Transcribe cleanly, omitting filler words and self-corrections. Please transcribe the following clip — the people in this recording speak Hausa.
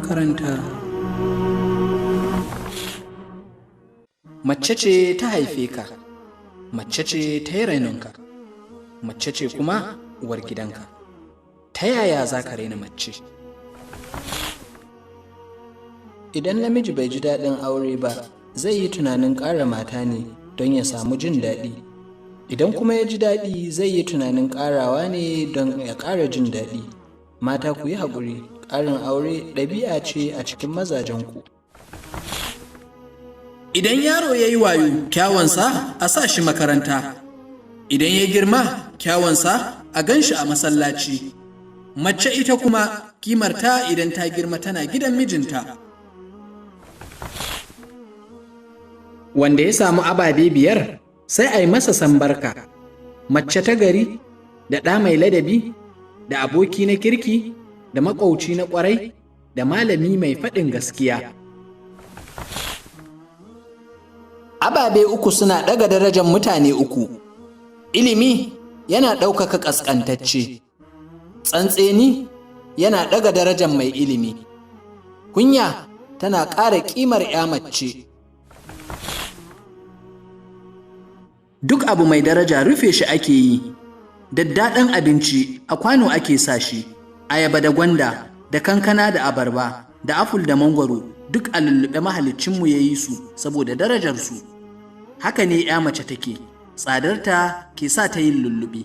Makaranta. Mace ce ta haife ka, mace ce ta yi rainonka, mace ce kuma uwar gidanka. Ta yaya za ka raina mace? Idan namiji bai ji daɗin aure ba, zai yi tunanin ƙara mata ne don ya samu jin daɗi. Idan kuma ya ji daɗi, zai yi tunanin ƙarawa ne don ya ƙara jin daɗi. Mata, ku yi haƙuri, ƙarin aure ɗabi'a ce a cikin mazajenku. Idan yaro ya yi wayo, kyawansa a sa shi makaranta. Idan ya girma, kyawansa a gan shi a masallaci. Mace ita kuma kimarta idan ta girma tana gidan mijinta. Wanda ya samu ababe biyar, sai a yi masa sambarka. Mace ta gari, da ɗa mai ladabi, da aboki na kirki, da maƙwabci na ƙwarai, da malami mai faɗin gaskiya. Ababe uku suna ɗaga darajar mutane uku: ilimi yana ɗaukaka ƙasƙantacce, tsantseni yana ɗaga darajar mai ilimi, kunya tana ƙara ƙimar 'ya mace. Duk abu mai daraja rufe shi ake yi, daddaɗan abinci a kwano ake sa shi, ayaba da gwanda, da kankana da abarba, da aful da mangwaro, duk a lulluɓe mahaliccinmu ya yi su saboda darajarsu. Haka ne 'ya mace take, tsadarta ke sa ta yin lulluɓi.